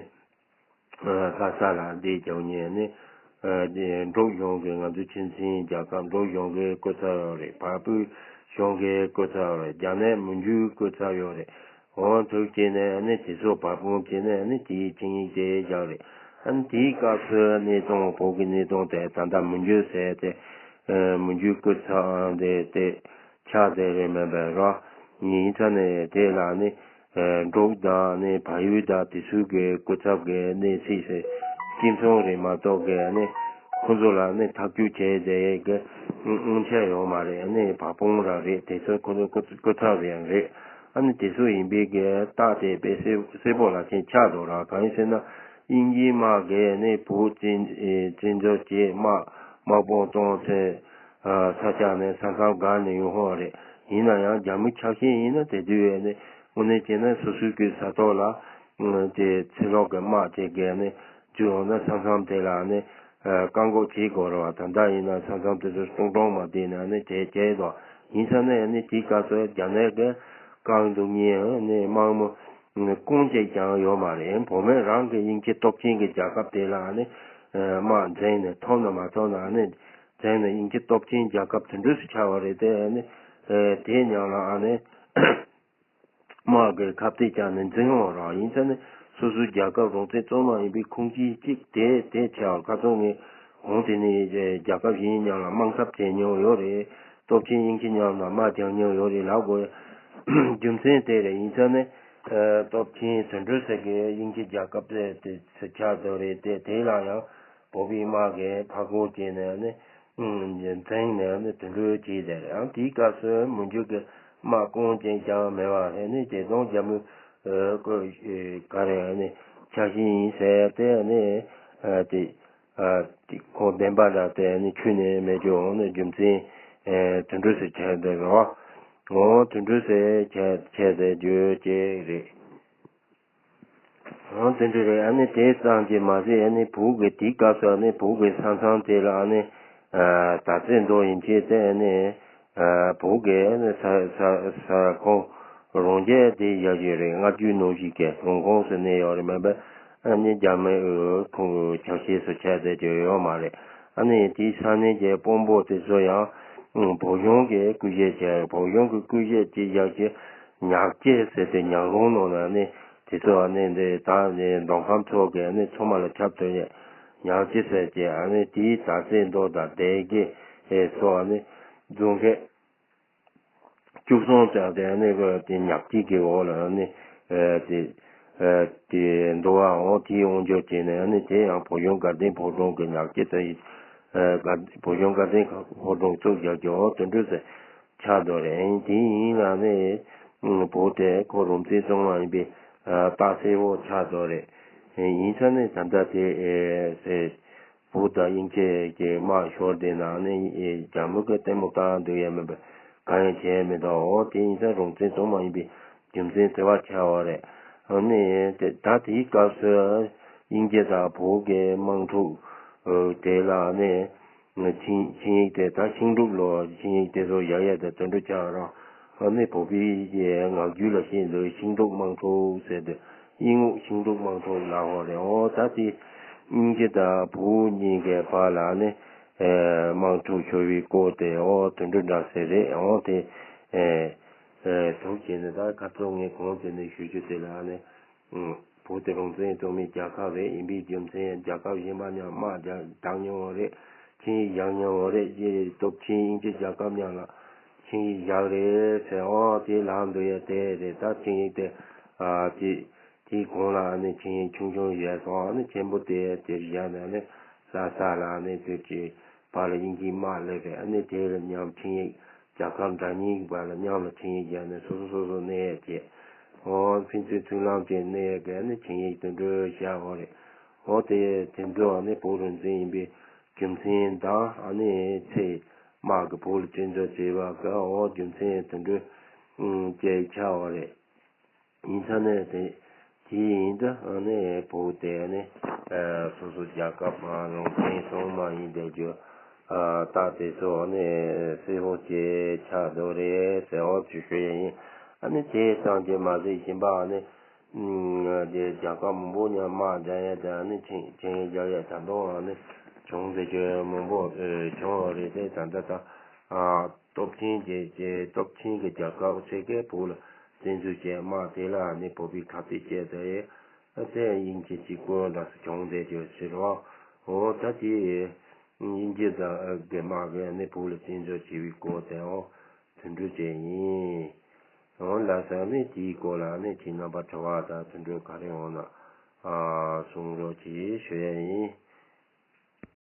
ལྷ་ས་ལ་བསྡད་ཀྱང་ཉན་ནས་འབྲུག་གཞུང་གི་ང་ཚོ་ཕྱི་འཛིན་རྒྱལ་ཁབ་འབྲུག་གཞུང་གི་སྐུ་ཚབ་རེད། བལ་པོའི་ གཞུང་གིས་བཀོད་ཚར་བ་རེད། རྒྱ་ནག་མི་འཇུ་བཀོད་ཚར་ཡོད་རེད། འོ་འདུག་བྱས་ནས་ཨ་ནི་དེ་ཚོ་བར་སྤོང་བྱས་ནས་ཨ་ནི་དེའི་ཆིངས་ཡིག་དེ་བཞག་རེད། ཨ་ནི་དེའི་སྐབས་སུ་གནས་སྟངས་བོད་ཀྱི་གནས་སྟངས་དེ་ད་ལྟ་མི་འཇུ་ཟེར་ཏེ་མི་འཇུ་བཀོད་ཚར་དེ་དེ་ཆགས་བསྡད་རེད་མེད་པས་རོ། ཡིན་ཙང་ནས་དེ་ལ་ནི་འབྲུག་དང་ནི་བལ་ཡུལ་དང་དེ་ཚོའི་གི་སྐུ་ཚབ་ཀྱི་གནས་ཚིག་སེ་གཅིག་མཚུངས་རེད་མ་གཏོགས་ཀྱི་ནི་ཁོ་ཚོ་ལ་ནི་ཐག་གཅོད་བྱས་ཏེ་གི་དབང་ཆ་ཡོད་མ་རེད། ནི་བར་སྤོང་རང་རེད། དེ་ཚོ་ཁོ་ཚོ་སྐུ་སྐུ་ཚབ་ཡང་རེད། ཨ་ནི་དེ་ཚོ་ཡིན་པའི་གི་རྟགས་དེ་དཔེ་གསལ་གསལ་པོ་ལ་ཅན་ཆགས་འདུག་ར། གང་ཡིན་ཟེར་ན་དབྱིན་ཇིའི་དམག་གིས་ནི་བོད་བཙན་བཙན་འཛུལ་བྱས་དམག་དམག་དཔུང་གཏོང་ཚེ། ས་ཆ་ནས་ས་མཚམས་བརྒལ་ནས་ཡོང་ཧོན་རེད། ཡིན་ན་ཡང་རྒྱ་མི་ཆ་ཤས་ཡིན་ན་དེ་དུས་ནས་དངོས་གནས་བྱས་ན་སོ་སོའི་གི་ས་ཐོག་ལ་དེ་ཚེ་ལོག་གི་དམག་དེ་བརྒལ་ནས་འཛུལ་ཡོང་ན་ས་མཚམས་དེ་ལ་ནས་བཀག་འགོག་བྱེད་དགོས་རེད་བ། ད་ལྟ་ཡིན་ན་ས་མཚམས་དེ་ཚོ་སྟོང་སྟོང་མ་བསྡད་ན་ནས་བྱས་བྱས་དོ། ཡིན་ས་ནས་ནས་དེའི་སྐབས་སུ་རྒྱ་ནག་གི་བཀག་འདུག་ཉེན་ནས་དམག་མི་རྐང་གཅིག་ཀྱང་ཡོད་མ་རེད། བོད་མི་རང་གི་དབྱིན་ཇི་སྟོབས་ཆེན་གྱི་རྒྱལ་ཁབ་དེ་ལ་ནས་དམག་འཛིང་ནས་ཐོབ་ན་མ་ཐོབ་ན་ནས། དེ་ནི་དབྱིན་ཇི་སྟོབས་ཆེན་རྒྱལ་ཁབ་དེ་འདྲ་ཞིག་ཆགས་པ་རེད། དེ་ནི་དེའི་ནང་ལ་ཨ་ནི་དམག་གི་ཁ་གཏད་བཅག་ནས་འཛིང་འོང་རོགས། ཡིན་ཙང་ནི་སོ་སོའི་རྒྱལ་ཁབ་རང་བཙན་གཙང་མ་ཡིན་པའི་ཁུངས་སྐྱེལ་གཅིག་དེ་དེ་ཆགས། ཁ་སང་ངས་གོང་དེ་ནས་རྒྱལ་ཁབ་གཞན་མཉམ་ལ་དམག་འཐབ་བྱས་མྱོང་ཡོད་རེད། སྟོབས་ཆེན་དབྱིན་ཇི་མཉམ་ལ་དམག་རྒྱག་མྱོང་ཡོད་རེད་ལབ་དགོས། རྒྱུ་མཚན་དེ་རེད། ཡིན་ཙང་ནི་སྟོབས་ཆེན་དེ་འདྲ་ཟེར་གི་དབྱིན་ཇི་རྒྱལ་ཁབ་དེ་དེ་ཆགས་འདུག་རེད། དེ་དེ་ལ་ཡང་བོད་པའི་དམག་གིས་ཕར་རྐང་བྱས་ནས་ནི་འཛིང་ནས་ནི་དེ་འདྲ་བྱས་ཏེ་རེད། ཡང་དེའི་སྐབས་སུ་མི་འཇུ་གི་དམག་རྐང་ཅན་ཀྱང་མེད་པ་རེད། ནི་དེ་དང་རྒྱ་མི་ག་རེ་ནི་ཆ་ཤས་ཡིན་ཟེར་ཏེ་ནི་དེ་དེ་ཁོ་བདེན་པ་འདྲ་དེ་ནི་ཁྱོན་ནས་མེད་རྒྱུ་ནི་རྒྱུ་མཚན་དེ་འདྲ་ཞིག་ཆགས་འདུག་རོགས། འོ་དེ་འདྲ་ཟེར་བྱས་བྱས་ཏེ་བརྗོད་ཀྱི་རེད། འོ་དེ་འདྲ་རེད། ཨ་ནི་དེ་ཙམ་གྱིས་མ་ཟད་ཨ་ནི་བོད་ཀྱི་དེའི་སྐབས་སུ་ཨ་ནི་བོད་ཀྱི་ས་མཚམས་དེ་ལ་ཨ་ནི་དར་རྩེ་མདོ་ཡིན་ཕྱིན་ཏེ་ཨ་ནི་བོད་ཀྱི་ཨ་ནི་ས་ས་ས་ཁོངས་རང་རྒྱལ་དེ་ཡག་ཞིག་རེད། མངའ་བཅོལ་ནང་བཞིན་གྱི་རང་ཁོངས་སུ་གནས་ཡོད་རེད། མིན་པ་ཨ་ནི་རྒྱ་མི་ཁོངས་ཆ་ཤས་སུ་ཆགས་བསྡད་ཀྱི་ཡོད་མ་རེད། ཨ་ནི་དེའི་ས་གནས་ཀྱི་དཔོན་པོ་དེ་ཚོ་ཡང་བོད་གཞུང་གིས་སྐུ་གཞས་བྱས། བོད་གཞུང་གི་སྐུ་གཞས་ཀྱི་ཡག་ཅིག་ཉག་སྐྱེས་ཟེར་ཏེ་ཉག་རོང་ནང་ལ་ནི་དེ་ཚོ་ཨ་ནི་འདི་ད་ནི་མདོ་ཁམས་ཕྱོགས་ཀྱི་ཨ་ནི་ཚོ་མ་ལ་ཁྱབ་ཐུབ་ཡས་ཉག་སྐྱེས་ཟེར་གྱི་ཨ་ནི་དེའི་དར་རྩེ་མདོ་དང་སྡེ་དགེ་ཨེ་སོགས་ཨ་ནི་རྫོང་ཁྱེར་བཅུ་གསུམ་ཙམ་དེ་ཨ་ནི་དེ་ཉག་སྐྱེས་ཀྱི་འོག་ལ་ཨ་ནི་ཨེ་དེ་ཨེ་དེ་འདུག་པ། འོ་དེའི་དབང་སྒྱུར་བྱས་ནས་ཨ་ནི་དེ་ཡང་བོད་གཞུང་དགའ་ལྡན་ཕོ་བྲང་གི་ཉག་སྐྱེས་ཟེར་ཨེ་དགའ་བོད་གཞུང་དགའ་ལྡན་ཕོ་བྲང་བཙུགས་བཞག་གི་འོ་དེ་འདྲ་ཟེར། ཆགས་འདུག་རེད། དེ་ཡིན་ན་ནི་བོད་དེ་ཁོ་རང་བཙན་གཙང་མ་ཡིན་པའི་རྟགས་གསལ་པོ་ཆགས་འདུག་རེད། ཡིན་ཙང་ནི་ད་ལྟ་དེ་བོད་དང་དབྱིན་ཇི་གི་དམག་ཤོར་དེ་ནང་ནི་རྒྱ་མི་གི་ལྟད་མོ་ལྟ་འདུག་ཡ་མིན་པ་གང་ཡང་བྱས་མི་འདུག་འོ་དེ་ཡིན་ཙང་རང་བཙན་གཙང་མ་ཡིན་པའི་རྒྱུ་མཚན་དེ་བ་ཆགས་པ་རེད། ནི་དེ་ད་དེའི་སྐབས་སུ་དབྱིན་ཇི་དང་བོད་ཀྱི་དམག་འཁྲུག་དེ་ལ་ནི། ཆིངས་ཆིངས་ཡིག་དེ་ད་ཤིང་འབྲུག་ལོ་ཆིངས་ཡིག་དེ་ཚོ་ཡག་ཡག་དེ་དོན་འགྲུབ་ཆགས་རོགས། ཨ་ནི་བོད་པའི་ངག་རྒྱུན་ལ་བཤད་འདུག་ཤིང་འབྲུག་དམག་འཁྲུག་ཟེར་ཏེ་དབྱིན་ངོ་ཤིང་འབྲུག་དམག་འཁྲུག་ལ་ཧོ་རེད། འོ་ད་དེ་དབྱིན་ཇི་དང་བོད་གཉིས་ཀའི་བར་ལ་ནི་དམག་འཁྲུག་ཤོར་བའི་སྐོར་དེ་འོ་དོན་འགྲུབ་འདྲ་ཟེར་རེད། འོ་དེ་དུག་བྱས་ནས་ད་ཁ་ཚོ་ངས་གོང་དེ་ནས་ཞུ་རྒྱུ་དེ་ལ་ནི། བོད་དེ་རང་བཙན་གཙང་མའི་རྒྱལ་ཁབ་རེད། ཡིན་པའི་རྒྱུ་མཚན་རྒྱལ་ཁབ་གཞན་པ་མཉམ་དམག་རྒྱག་རྒྱག་མྱོང་བ་རེད། ཆིངས་ཡིག་བཞག་མྱོང་བ་རེད། ཅེས་སྟོབས་ཆེན་དབྱིན་ཇི་རྒྱལ་ཁབ་མཉམ་ལ་ཆིངས་ཡིག་བཞག་རེད་ཟེར། འོ་དེ་ལག་འདུ་ཡ་དེ་རེད། ད་ཆིངས་ཡིག་དེ་ཨ་དེ་དེའི་གོང་ལ་ཨ་ནི་ཆིངས་ཡིག་ཆུང་ཆུང་བཞག་སོང་། ཨ་ནི་ཆེན་པོ་དེ་དེར་བཞག་ནས་ཨ་ནི་ལྷ་ས་ལ་ཨ་ནི་དུས་ཀྱི་བར་ལ་དབྱིན་ཇིའི་དམག་སླེབས་རེད། ཨ་ནི་དེ་ལ་མཉམ་ཆིངས་ཡིག་རྒྱལ་ཁབ་འདྲ་མཉམ་གྱི་བར་ལ་མཉམ་ལ་ཆིངས་ཡིག་བརྒྱབ་ནས་སོ་སོ་སོ་སོ་གནས་ཡས་བྱས། འོ་ཕན་ཚུན་མཐུན་ལམ་བྱས་གནས་ཡས་ཀྱི་ཨ་ནི་ཆིངས་ཡིག་དེ་འདྲ་བཞག་ཡོད་རེད། འོ་དེ་དེ་ཚོ་ཨ་ནི་བོད་རང་བཙན་ཡིན་པའི་རྒྱུ་མཚན་དང་ཨ་ནི་ཚེ་དམག་གི་བོད་ལ་བཙན་འཛུལ་བྱས་པ་གི་འོ་རྒྱུ་མཚན་དེ་འདྲ་ཨུམ་བཅས་ཆགས་ཡོད་རེད། ཡིན་ཙང་ནས་དེ་དེ་ཡིན་ད་ཨ་ནི་བོད་དེ་ཨ་ནི་ཨ་སོ་སོ་རྒྱལ་ཁབ་ཨ་རང་བཙན་གཙང་མ་ཡིན་པའི་རྒྱུ་ཨ་རྟགས་དེ་ཚོ་ཨ་ནི་གསལ་པོ་ཅིག་ཆགས་འདུག་རེད་ཟེར་འོ་ཅིག་ཞུ་ཡས་ཡིན། ཨ་ནི་དེ་ཙམ་གྱིས་མ་ཟད་གཞན་པ་ཨ་ནི་ཨུམ་དེ་རྒྱལ་ཁབ་མང་པོ་མཉམ་དམག་རྒྱག་ཡས་དེ་ཨ་ནི་ཆིངས་ཆིངས་ཡིག་རྒྱག་ཡས་ད་དུང་ཨ་ནི་བྱུང་བསྡད་རྒྱུ་མང་པོ་ཨ་བྱུང་ཡོད་རེད། དེ་ད་ལྟ་ད་ཨ། སྟོབས་ཆེན་གྱི་གྱི་སྟོབས་ཆེན་གྱི་རྒྱལ་ཁབ་ཆེ་གེ་བོད་ལ་བཙན་འཛུལ་བྱས། དམག་དེ་ལ་ནི་བོད་པའི་ཁ་གཏད་བཅད་དེ་ཨ་དེ་དབྱིན་ཇི་གཅིག་པོ་འདྲ་སུ་བྱུང་བསྡད་ཀྱི་ཕྱིར་རོ། འོ་ད་དེ་དབྱིན་ཇི་དང་ཨ་གི་དམག་གིས་ནི་བོད་ལ་བཙན་འཛུལ་བྱས་པའི་སྐོར་དེ་འོ་མཐུན་སྒྲིལ་བྱས་ཡིན། འོ་ལ་ས་ནི་དེའི་སྐོར་ལ་ནི་ཁྱེད་རྣམ་པ་དྲི་བ་དང་མཐུན་སྒྲིལ་ག་རེ་འོང་ན་ཨ་གསུང་རོགས་གྱིས་ཞུ་ཡ་ཡིན།